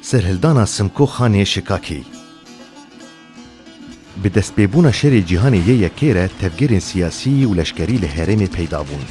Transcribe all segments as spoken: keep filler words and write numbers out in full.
Serhildana Simko Xanê Şikakî. Bi destpêbûna Şerê Cîhanê yê Yekê re tevgerên siyasî û leşkerî li herêmê peyda bûn.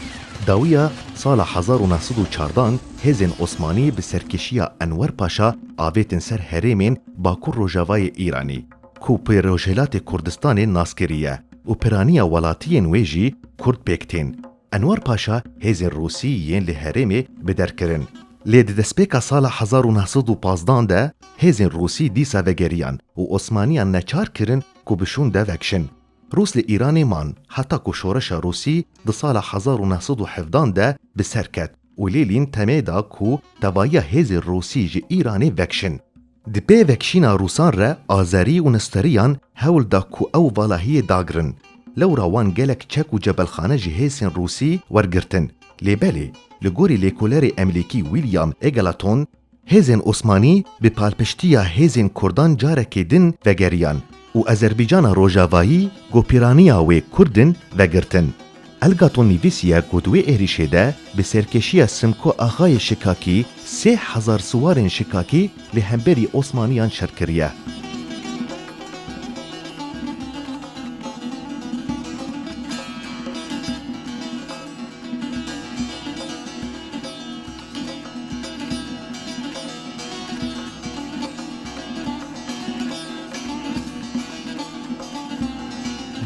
Dawiya sala hezar û neh sed û çardan hêzên Osmanî bi serkêşiya Enwer Paşa avêtin ser herêmên Bakur Rojavayê Îranê, ku bi Rojhilatê Kurdistanê nas kiriye û piraniya welatiyên wê jî Kurd pêk tên. Enwer Paşa hêzên Rûsî yên li herêmê bi der kirin. Lê di destpêka sala hezar û neh sed û pazdan de hêzên Rûsî dîsa vegeriyan û Osmaniyan neçar kirin ku bi şûn de vekişin. Rûs li Îranê man, heta ku şoreşa Rûsî di sala hezar û neh sed û hevdan de bi ser ket û Lênîn temê da ku tevahiya hêzên Rûsî ji Îranê vekişin. Di pê vekişîna Rûsan re Azerî û Nistiriyan hewl da ku ew valahiyê dagirin. Lewra wan gelek çek û cebelxane ji hêzên Rûsî wergirtin. Lê belê, li gorî lêkolerê Emlîkî William Egalaton, hêzên Osmanî bi palpiştiya hêzên Kurdan carekê din vegeriyan û Ezerbîcana Rojavayî ku piraniya wê Kurd in vegirtin. Elgaton nivîsiye ku di wê êrîşê de bi serkêşiya Simko Axayê Şikakî sê hezar siwarên Şikakî li hemberî Osmaniyan şer kiriye.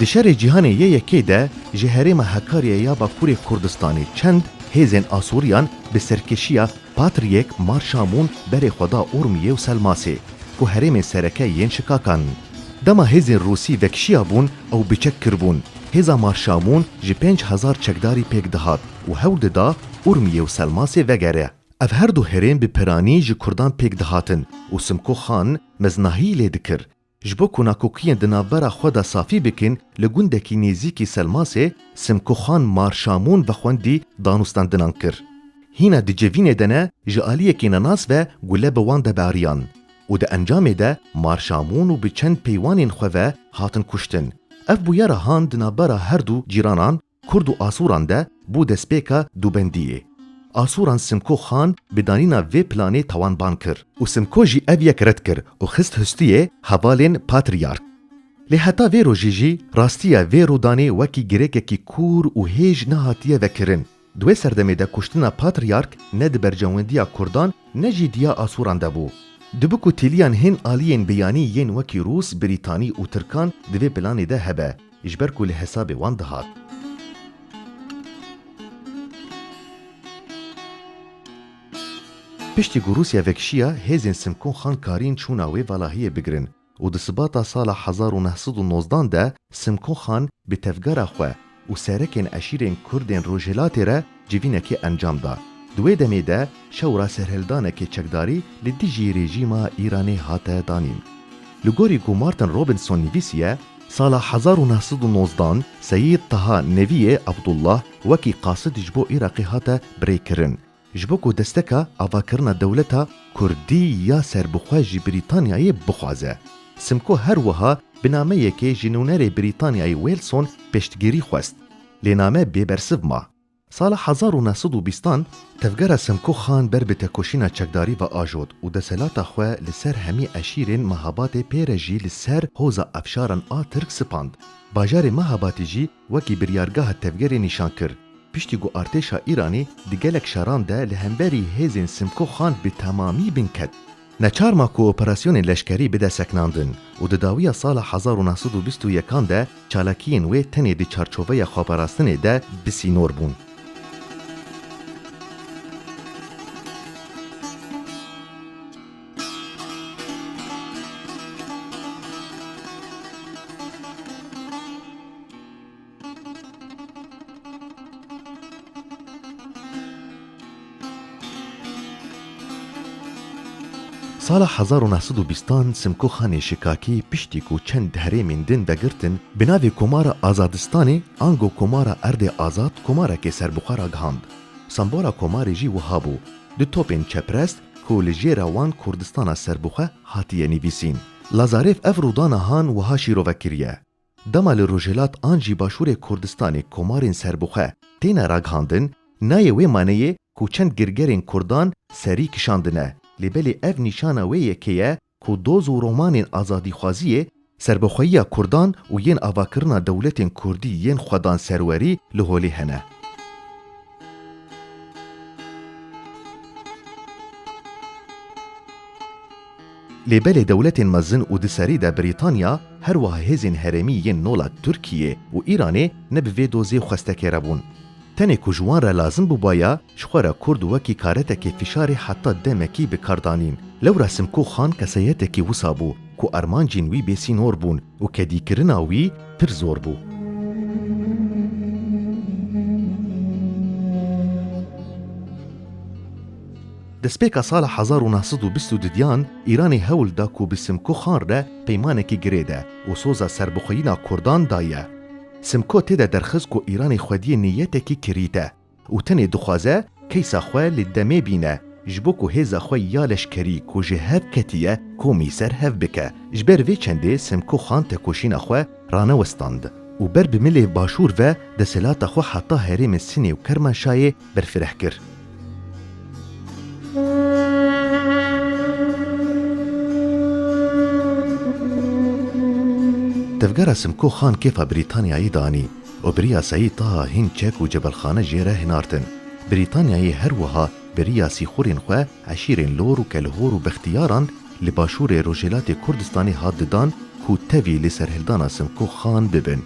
Di Şerê Cîhanê yê Yekê de ji herêma Hekariyê ya Bakurê Kurdistanê çend hêzên Asûriyan bi serkêşiya Patriyek Marşamûn berê xwe da Urmiyê û Selmasê, ku herêmên sereke yên Şikakan in. Dema hêzên Rûsî vekişiyabûn, ew biçek kiribûn. Hêza Marşamûn ji pênc hezar çekdarî pêk dihat û hewl dida Urmiyê û Selmasê vegere. Ev her du herêm bi piranî ji Kurdan pêk dihatin û Simko Xan meznahî lê dikir. Ji bo ku nakokiyên di navbera xwe de safî bikin, li gundekî nêzîkî Selmasê Simko Xan Marşamûn vexwendî danûstandinan kir. Hîna di civînê de ne, ji aliyekî nenas ve gule bi wan de bariyan û di encamê de Marşamûn û bi çend peywanên xwe ve hatin kuştin. Ev bûyera han di navbera her du cîranan Kurd û Asûran de bû destpêka dubendiyê. Asûran Simko Xan bi danîna vê planê tawanban kir û Simko jî ev yek red kir û xist hustiyê hevalên Patriyark. Lê heta vê rojê jî rastiya vê rûdanê wekî girêkekî kûr û hêj nehatiye vekirin. Di wê serdemê de kuştina Patriyark ne di berjewendiya Kurdan ne jî diya Asûran de bû. Dibe ku tîliyan hên aliyên biyanî yên wekî Rûs, Brîtanî û Tirkan di vê planê de hebe, ji ber ku li hesabê wan dihat. Piştî ku Rûsya vekişiya, hêzên Simkon Xan karîn çûna wê valahiyê bigirin û di sibata sala hezar û neh sed û nozdan de Simkon Xan bi tevgera xwe û serekên eşîrên Kurdên Rojhilatê re civînekê encam da. Di wê demê de şewra serhildanekê çekdarî li dijî rejîma Îranê hate danîn. Li gorî ku Martin Robinson nivîsiye, sala hezar û neh sed û nozdan Seyîd Taha Neviyê Abdullah wekî qasid ji bo Iraqê hate birêkirin. Ji bo ku desteka avakirina dewleta Kurdî ya serbixwe ji Brîtanyayê bixwaze. Simko her wiha bi nameyekê ji nûnerê Brîtanyayê Wilson piştgirî xwest. Lê name bêbersiv ma. Sala hezar û neh sed û bîstan tevgera Simko Xan ber bi tekoşîna çekdarî ve ajot û desthilata xwe li ser hemî eşîrên Mehabatê pê re jî li ser hoza efşaran a Tirk sipand. Bajarê Mehabatê jî wekî biryargeha tevgerê nîşan kir. Piştî ku artêşa Îranê di gelek şaran de li hemberî hêzên Simko Xan bi temamî bin ket. Neçar ma ku operasyonên leşkerî bide sekinandin û di dawiya sala hezar û neh sed û bîst û yekan de çalakiyên wê tenê di çarçoveya xweparastinê de bi sînor bûn. Sala hezar û neh sed û bîstan Simko Xanê Şikakî piştî ku çend herêmên din vegirtin, bi navê Komara Azadistanê, ango Komara Erdê Azad, komarekê serbixwe ragihand. Sembola komarê jî wiha bû, du topên çeprest ku li jêra wan Kurdistana serbixwe hatiye nivîsîn. Lazarev ev rûdana han wiha şîrove kiriye. Dema li Rojhilat an jî Başûrê Kurdistanê komarên serbixwe têne ragihandin, nayê wê maneyê ku çend girgerên Kurdan serî kişandine. Lê belê ev nîşana wê yekê ye ku doz û romanên azadîxwaziyê, serbixweyiya kurdan û yên avakirina dewletên kurdî yên xwedan serwerî li holê hene. Lê belê dewletên mezin û di serî de Brîtanya, her wiha hêzên herêmî yên nola Tirkiyê û Îranê ne bi vê dozê xwestekêre bûn. Tenê ku ji wan re lazim bûbaya, ji xwe re Kurd wekî karetekê fişarê heta demekî bi kar danîn. Lewra Simko Xan keseyetekî wisa bû ku armancên wî bêsînor bûn û kedîkirina wî pir zor bû. Destpêka sala hezar û neh sed û bîst û duyan Îranê hewl da ku bi Simko Xan re peymanekî girêde û soza serbixweyîna kurdan daye. Simko tê de derxist ku Îranê xwediyê niyetekî kirît e û tenê dixwaze keysa xwe li demê bîne, ji bo ku hêza xwe ya leşkerî ku ji hev ketiye komî ser hev bike. Ji ber vê çendê Simko Xan tekoşîna xwe ranewestand û ber bi milê başûr ve desthilata xwe heta herêmên Sinê û Kermanşahê berfireh kir. Tevgera Simko Xan kêfa Brîtanyayê danî û bi riyasayî taha hin çek û cebelxane jê re hinartin. Brîtanyayê her wiha bi riya sîxurên xwe eşîrên Lor û Kelhor û Bextiyaran li başûrê Rojhilatê Kurdistanê hat didan ku tevî li serhildana Simko Xan bibin.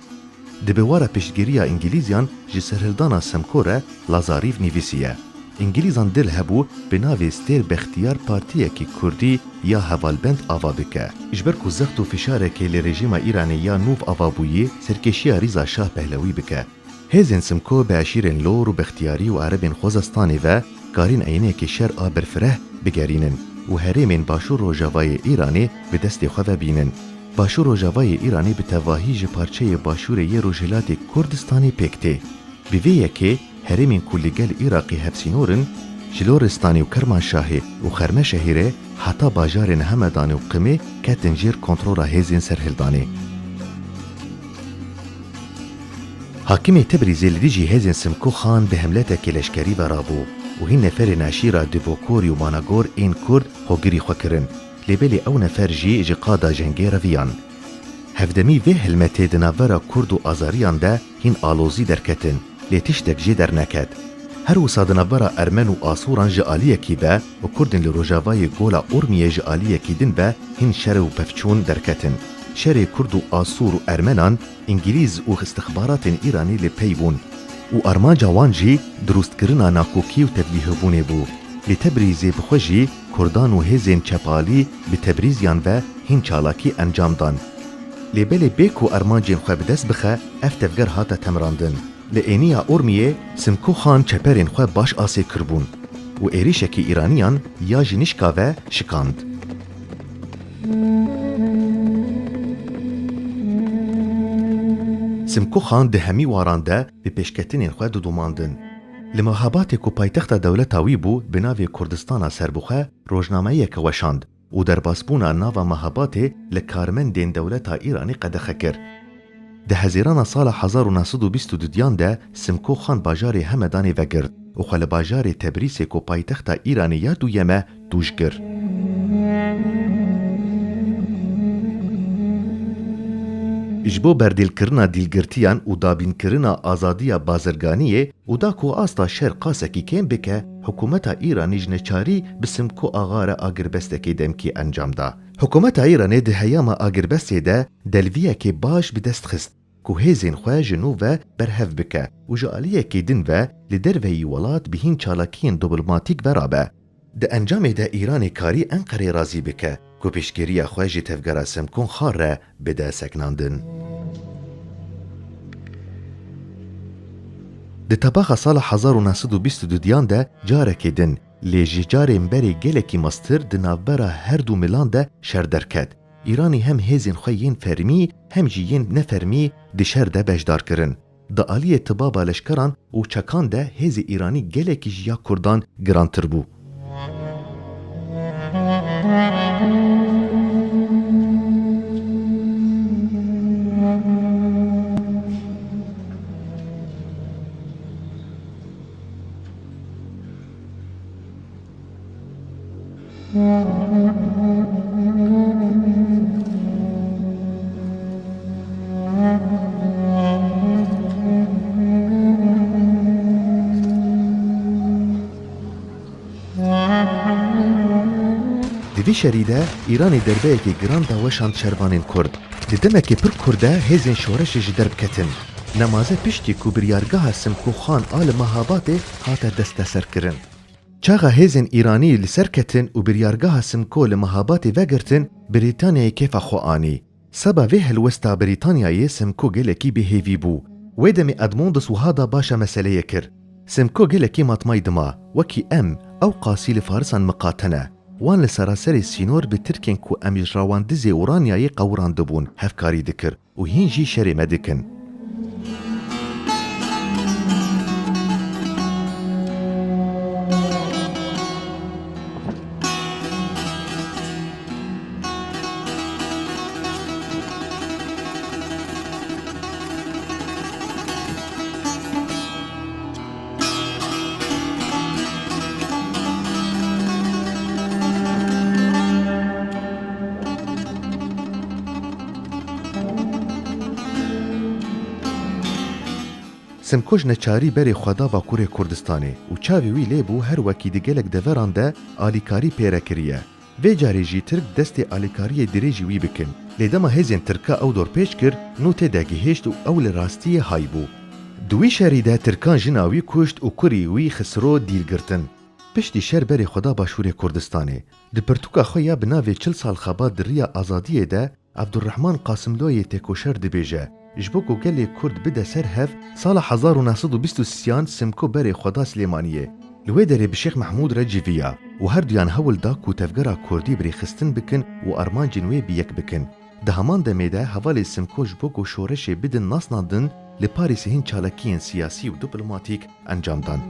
Di bîwara piştgiriya Îngilîziyan ji serhildana Simko re Lazarîf nivîsiye: Îngilîzan dil hebû bi navê Stêr Bextiyar partiyekî kurdî ya hevalbend ava bike. Ji ber ku zext û fişarekê li rejîma Îranê ya nûv ava bûyî, serkêşiya Rîza Şah Pehlewî bike. Hêzên Simko bi eşîrên Lor û Bextiyarî û Erebên Xozestanê ve karîn eynekê şer a berfireh bigerînin û herêmên başûr rojavayê Îranê bi destê xwe ve bînin. Başûr rojavayê Îranê bi tevahî ji parçeyê başûrê yê Rojhilatê Kurdistanê pêk tê. Bi vê yekê herêmên ku li gel Iraqê hevsînor in, ji Loristanê û Kermanşahê û Xermeşehîrê heta bajarên Hemedanê û Qimê ketin jêr kontrola hêzên serhildanê. Hakimê Tebrîzê li dijî hêzên Simko Xan bi hemletekê leşkerî ve rabû û hin neferên eşîra Dibokorî û Managor ên Kurd hogirî xwe kirin. Lê belê ew nefer jî ji qada jengê reviyan. Hevdemî vê helmetê di navbera Kurd û Azeriyan de hîn alozî derketin, lê tiştek jê derneket. Her wisa di navbera Ermen û Asûran ji aliyekî ve û Kurdên li rojavayê Gola Urmiyê ji aliyekî din ve hîn şer û pevçûn derketin. Şerê Kurd û Asûr û Ermenan Îngilîz û îstixbaratên Îranî li pey bûn û armanca wan jî dirustkirina nakokî û tevlîhebûnê bû. Li Tebrîzê bi xwe jî Kurdan û hêzên çepalî bi Tebrîziyan ve hîn çalakî encam dan. Lê belê bê ku armancên xwe bi dest bixe, ev tevger hate temrandin. Li êniya Urmiyê Simko Xan çeperên xwe baş asê kiribûn û êrîşekî Îraniyan ya ji nişka ve şikand. Simko Xan di hemî waran de bi pêşketinên xwe didomandin. Li Mehabatê ku paytexta dewleta wî bû, bi navê Kurdistana Serbixwe rojnameyeke weşand û derbasbûna nava Mehabatê li karmendên dewleta Îranê qedexe kir. Di Hezîrana sala hezar û neh sed û bîst û duyan de Simko Xan bajarê Hemedanê vegirt û xwe li bajarê Tebrîsê ku paytexta Îranê ya duyem e, tûj kir. Ji bo berdêlkirina dîlgirtiyan û dabînkirina azadiya bazirganiyê û da ku asta şer qasekî kêm bike, hikûmeta Îranê ji neçarî bi Simko Axa re agirbestekê demkî encam da. Hikûmeta Îranê di heyama agirbestê de delviyekê baş bi dest xist ku hêzên xwe ji nû ve berhev bike û ji aliyekî din ve li derveyî welat bi hîn çalakiyên diplomatîk ve rabe. Di encamê de Îranê karî Enqerê razî bike ku piştgiriya xwe ji tevgera Simko Xan re bide seknandin. Di tebaxa sala hezar û neh sed û bîst û duyan de carekê din, lê ji carên berê gelekî mestir di navbera her du milan de şer derket. Îranê hem hêzên xwe yên fermî hem jî yên nefermî di şer de beşdar kirin. Di aliyê tibaba leşkeran û çekan de hêzê Îranî gelekî ji ya Kurdan girantir bû. Di vî şerî de Îranê derbeyekê giran da weşan şervanên Kurd. Di demekê pir kurt de hêzên şoreşê ji derb ketin. Nemaze piştî ku biryargeha Simko Xan a li Mehabatê hate desteserkirin. Çaxa hêzên Îranî li ser ketin û biryargeha Simko li Mehabatê vegirtin, Brîtanyayê kêfa xwe anî. Seba vê helwesta Brîtanyayê Simko gelekî bêhêvî bû. Wê demê Edmondus wiha da başa meseleyê kir. Simko gelekî matmay dima, wekî em, ew qasî li Farisan miqate ne. Wan li seraserê sînor bi Tirkên ku em ji rawandizê Uranyayê qewirandibûn, hevkarî dikir û hîn jî şerê me dikin. Simko ji neçarî berê xwe da Bakurê Kurdistanê û çavê wî lê bû her wekî di gelek deveran de alîkarî pê re kiriye. Vê carê jî Tirk destê alîkariyê dirêjî wî bikin. Lê dema hêzên Tirka ew dorpêç kir, nû tê de gihişt û ew li rastiyê hay bû. Di wî şerî de Tirkan jina wî kuşt û kurî wî Xisro dîl girtin. Piştî şer berê xwe da Başûrê Kurdistanê. Di pirtûka xwe ya bi navê Çil sal xebat di riya azadiyê de Evdurrehman Qasimloyê têkoşer dibêje, ji bo ku gelê Kurd bide ser hev, sala hezar û neh sed û bîst û sêyan Simko berê xwe da Silêmaniyê. Li wê derê bi Şêx Mehmûd re civiya û herduyan hewl da ku tevgera Kurdî bi rêxistin bikin û armancên wê bi yek bikin. Di heman demê de hevalê Simko ji bo ku şoreşê bidin nasnandin, li Parîsê hin çalakiyên siyasî û diplomatîk encam dan.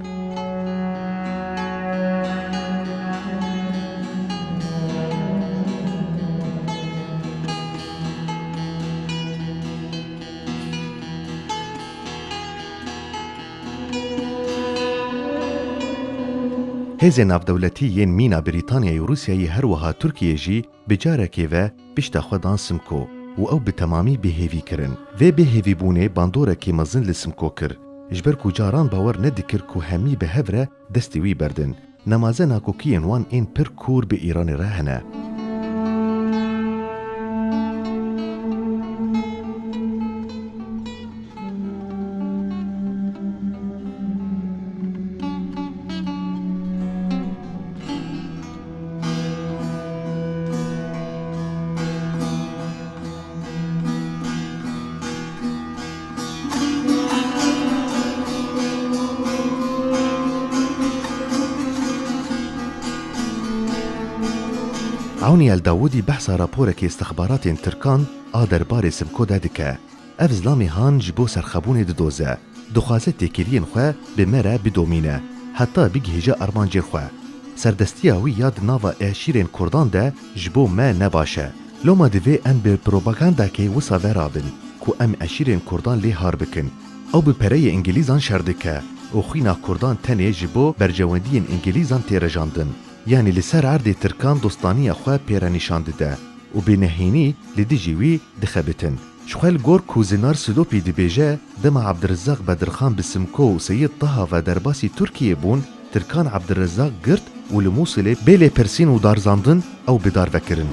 Hêzên navdewletî yên mîna Brîtanyayê û Rûsyayê, her wiha Tirkiyê jî bi carekê ve pişta xwe dan Simko û ew bi temamî bêhêvî kirin. Vê bêhêvîbûnê bandorekî mezin li Simko kir, ji ber ku caran bawer nedikir ku hemî bi hev re destê wî berdin. Nemaze nakokiyên wan ên pir kûr bi Îranê re hene. Ewnî El Dawudî behsa raporekê istixbaratên Tirkan a derbarê Simko de dike. Ev zilamê han ji bo serxebûnê didoze. Dixwaze têkiliyên xwe bi me re bidomîne, heta bigihîje armancên xwe. Serdestiya wî ya di nava eşîrên Kurdan de ji bo me ne baş e. Loma divê em bi propagandakê wisa ve rabin ku em eşîrên Kurdan lê har bikin. Ew bi pereyê Îngilîzan şer dike û xwîna Kurdan tenê ji bo berjewendiyên Îngilîzan tê rejandin. Yanî li ser erdê Tirkan dostaniya xwe pê re nîşan dide û bi nehênî li dijî wî dixebitin. Ji xwe li gor ku Zinar Silopî dibêje, dema Ebdirizaq Bedirxan bi Simko û Seyîd Taha ve derbasî Tirkiyê bûn, Tirkan Ebdirizaq girt û li Mûsilê bê lêpirsîn û darizandin ew bi dar ve kirin.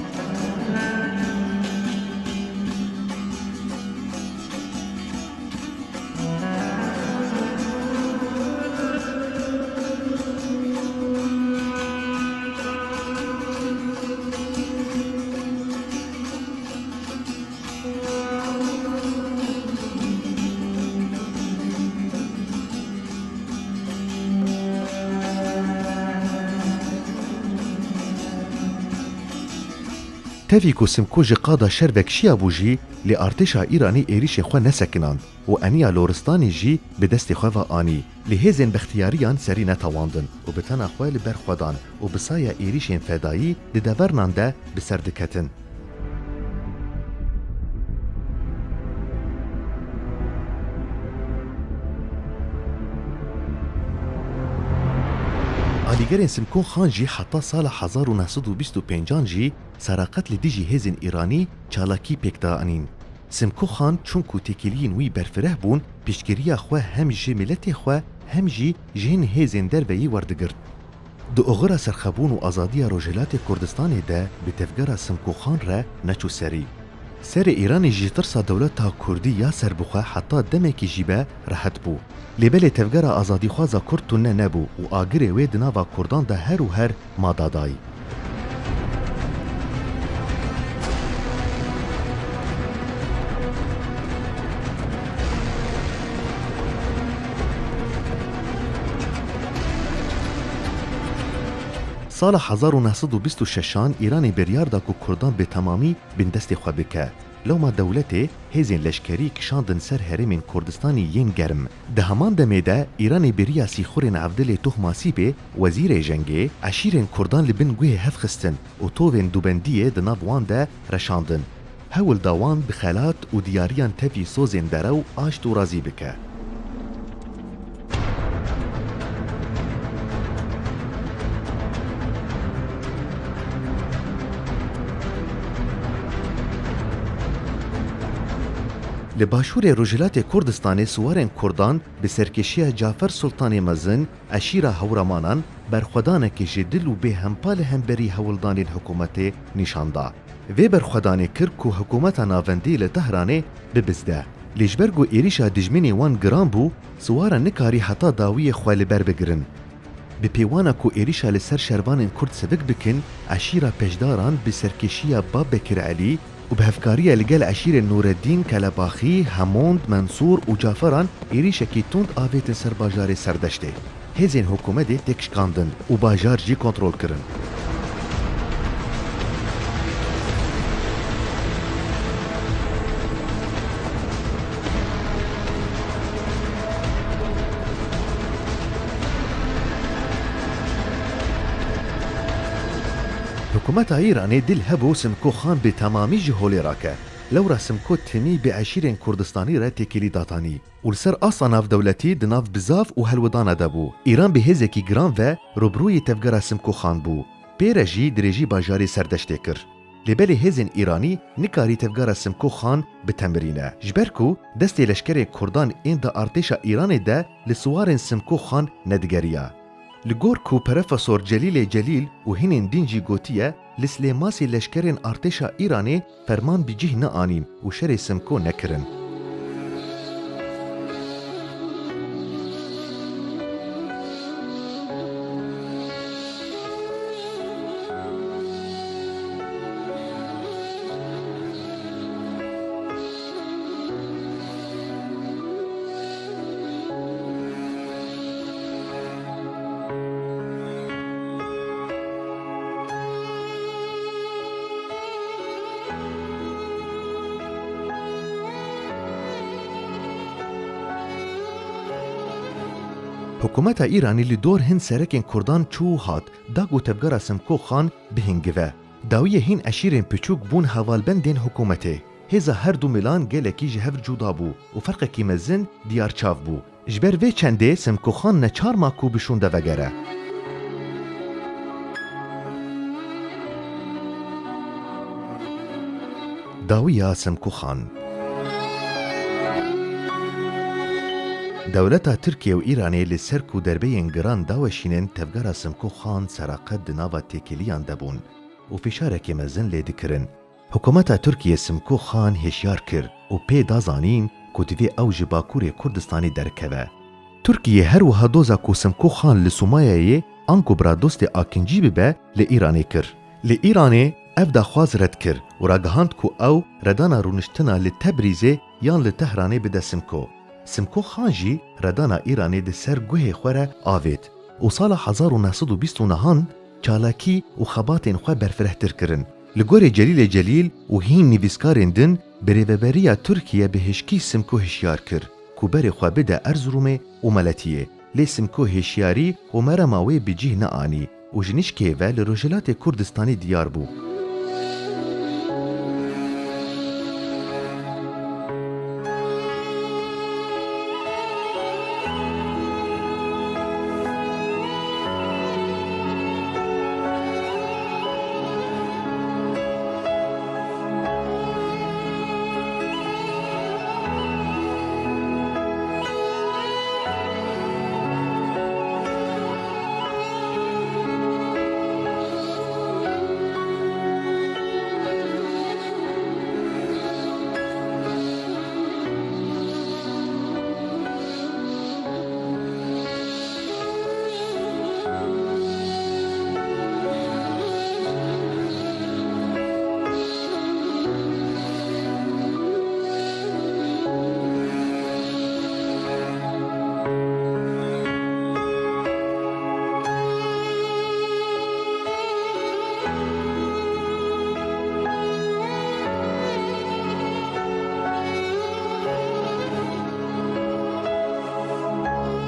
Tevî ku Simko ji qada şer vekişiyabû jî, lê artêşa Îranî êrîşê xwe nesekinand û eniya Loristanê jî bi destê xwe ve anî. Lê hêzên bextiyariyan serî netewandin û bi tena xwe li ber xwe dan û bi saya êrîşên fedayî di devernan de bi ser diketin. Gerên Simko Xan jî heta sala hezar û neh sed û bîst û pêncan jî seraqet li dijî hêzên Îranî çalakî pêk da anîn. Simko Xan çunku têkiliyên wî berfireh bûn, piştgiriya xwe hem ji miletê xwe hem jî ji hin hêzên derveyî werdigirt. Di oxira serxwebûn û azadiya Rojhilatê Kurdistanê de bi tevgera Simko Xan re neçû serî. Serê Îranê ji tirsa dewleta Kurdî ya serbixwe heta demekî jî be rehet bû. Lê belê tevgera azadîxwaza Kurd tune nebû û agirê wê di nava Kurdan de her û her ma dadayî. Sala hezar û neh sed û bîst û şeşan Îranê biryar da ku Kurdan bi temamî bindestê xwe bike. Lewma dewletê hêzên leşkerî kişandin ser herêmên Kurdistanî yên germ. Di heman demê de Îranê bêriya Sîxurên Evdilê Tohmasîbê, wezîrê jengê, eşîrên Kurdan li bin guhê hev xistin û tovên dubendiyê di nav wan de reşandin. Hewl da wan bi xelat û diyariyan tevî sozên derew aşt û razî bike. Li başûrê Rojhilatê Kurdistanê siwarên Kurdan bi serkêşiya Cafer Sultanê Mezin, eşîra Hewremanan, berxwedanekê ji dil û bêhempa li hemberî hewldanên hikûmetê nîşan da. Vê berxwedanê kir ku hikûmeta navendî li Tehranê bibizde. Lê ji ber ku êrîşa dijminê wan giran bû, siwaran nikarî heta dawiyê xwe li ber bigirin. Bi pêwana ku êrîşa li ser şervanên Kurd sivik bikin, eşîra Peşdaran bi serkêşiya Bab Bekir Elî û bi hevkariya li gel eşîrên Nûreddîn, Kelebaxî, Hemond, Mensûr û Caferan êrîşekî tund avêtin ser bajarê Serdeştê. Hêzên hikûmetê têk şikandin û bajar jî kontrol kirin. Hikûmeta Îranê dil hebû Simko Xan bi temamî ji holê rake. Lewra Simko timî bi eşîrên Kurdistanî re têkilî datanî û li ser asta navdewletî di nav bizav û helwedana de bû. Îran bi hêzekî giran ve rûbirûyê tevgera Simko Xan bû. Pê re jî dirêjî bajarê Serdeştê kir. Lê belê hêzên Îranî nikarî tevgera Simko Xan bitemirîne. Ji ber ku destê leşkerê Kurdan ên di artêşa Îranê de li siwarên Simko Xan nedigeriya. Li gor ku Perofesor Celîlê Celîl û hinên din jî gotiye, li Silêmasê leşkerên artêşa Îranê ferman bi cih neanîn û şerê Simko nekirin. Hikûmeta Îranî li dor hin serekên Kurdan çû û hat, da ku tevgera Simko Xan bihingive. Dawiyê hîn eşîrên piçûk bûn hevalbendên hikûmetê. Hêza her du milan gelekî ji hev cuda bû û ferqekî mezin diyarçav bû. Ji ber vê çendê Simko Xan neçar ma ku bi şûn de vegere. Dawiya Simko Xan. Dewleta Tirkiye û Îranê li ser ku derbeyên giran daweşînin tevgera Simko Xan seraqet di nava têkiliyan de bûn û fişarekê mezin lê dikirin. Hikûmeta Tirkiyê Simko Xan hişyar kir û pê da zanîn ku divê ew ji Bakurê Kurdistanê derkeve. Tirkiyê her wiha doza ku Simko Xan li Sûmayayê anku biradostê Akincî bibe li Îranê kir. Li Îranê ev daxwaz red kir û ragihand ku ew redana rûniştina li Tebrîzê yan li Tehranê bide Simko. Simko Xan jî redana Îranê di ser guhê xwe re avêt û sala hezar û neh sed û bîst û nehan çalakî û xebatên xwe berfirehtir kirin. Li gorî Celîlê Celîl û hîn nivîskarên din, birêveberiya Tirkiye bi hişkî Simko hişyar kir ku berê xwe bide Erzurumê û Meletiyê. Lê Simko hişyarî û merema wê bi cih neanî û ji nişkê ve li Rojhilatê Kurdistanê diyar bû.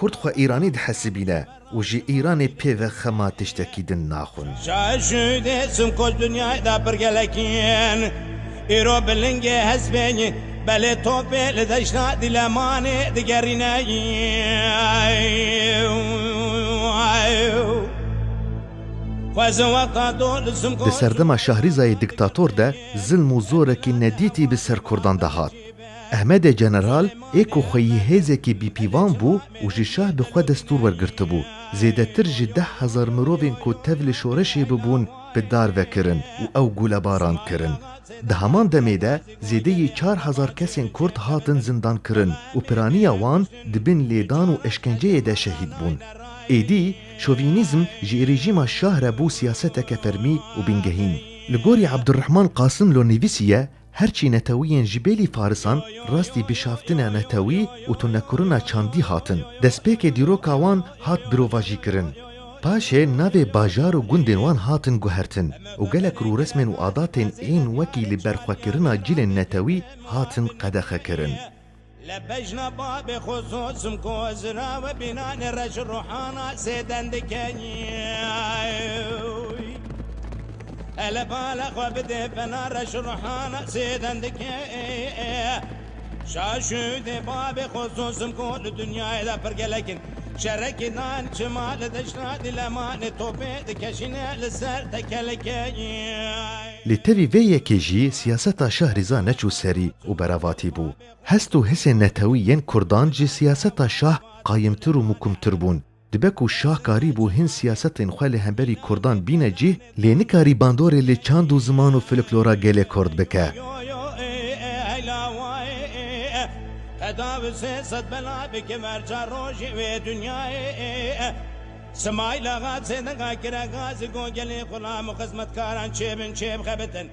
Kurd xwe Îranî dihesibîne û ji Îranê pê ve xema tiştekî din naxwin. Şaşûdê simkoç dinyayê de pir gelek in. Îro bi lingê hespê, belê topê li deşta Dîlemanê digerîne. Xwezin wexta do li simkoç Di serdema Şahrîzayê diktator de zilm û zorekî nedîtî bi ser Kurdan de hat. Ehmedê General ê ku xweyî hêzekî bîpîvan bû û ji şah bi xwe destûr wergirtibû, zêdetir ji deh hezar mirovên ku tev li şoreşê bibûn, bi dar ve kirin û ew gulebaran kirin. Di heman demê de zêdeyî çar hezar kesên Kurd hatin zindan kirin û piraniya wan di bin lêdan û eşkenceyê de şehîd bûn. Êdî şovînîzm ji rejîma şah re bû siyaseteke fermî û bingehîn. Li gorî Abdurrahman Qasim lo nivîsiye, Herçî netewiyên ji belî farisan rastî bişaftina netewî û tunekirina çandî hatin. Destpêkê dîroka wan hat birovajîkirin. Paşê navê bajar û gundên wan hatin guhertin û gelek rûresmên û adatên ên wekî li berxwekirina cilên netewî hatin qedexekirin. Li bejna babê xwe zozim ku zira we bînanê reş ruhana zêden dike. Hele bala xwe bidê pena reş ruhana zêden dike. Şaşûdê babê xwe zozim ku li dinyayê de pir gelek in. Şerekî dan çima li deşta Dîlemanê topê dikeşîne li ser tekelekê. Lê tevî vê yekê jî siyaseta Şahrîza neçû serî û berevatî bû. Hest û hisên netewî yên Kurdan ji siyaseta şah qayimtir û mukumtir bûn. Dibe ku şah karîbû hin siyasetên xwe li hemberî Kurdan bîne cih, lê nikarî bandorê li çand û ziman û folklora gelê Kurd bike. Yo, yo, ê, ê, ey, la, wa, ê, ê, ê. Qeda bi sê sed bela bike merca rojê wê dinyayê, ê, ê. Simayla Xaçê dinga kire gazî go gelê xulam û xizmetkaran çêbin çêbxebitin.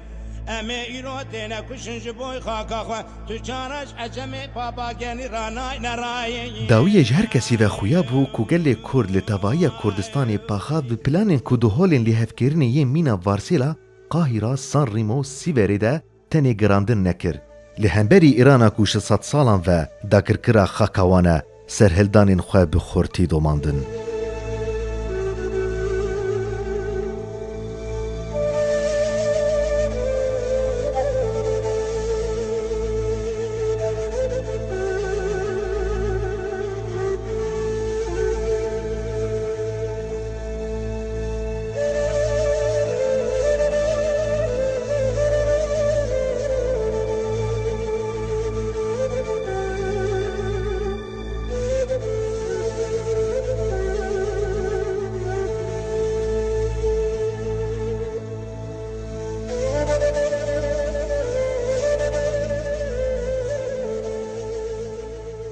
Em ê îro têne kuşin ji boy xaka xwe. Tu çaraş ecemê papagenî ranayne rayê. Dawiyê ji her kesî ve xuya bû ku gelê Kurd li tevahiya Kurdistanê paxav bi planên ku di holên lêhevkirinê yên mîna Varsêla, Qahîra, San Rîmo, Sîverê de tenê girandin nekir. Li hemberî Îrana ku ji sedsalan ve dagirkira xaka wan e, serhildanên xwe bi xurtî domandin.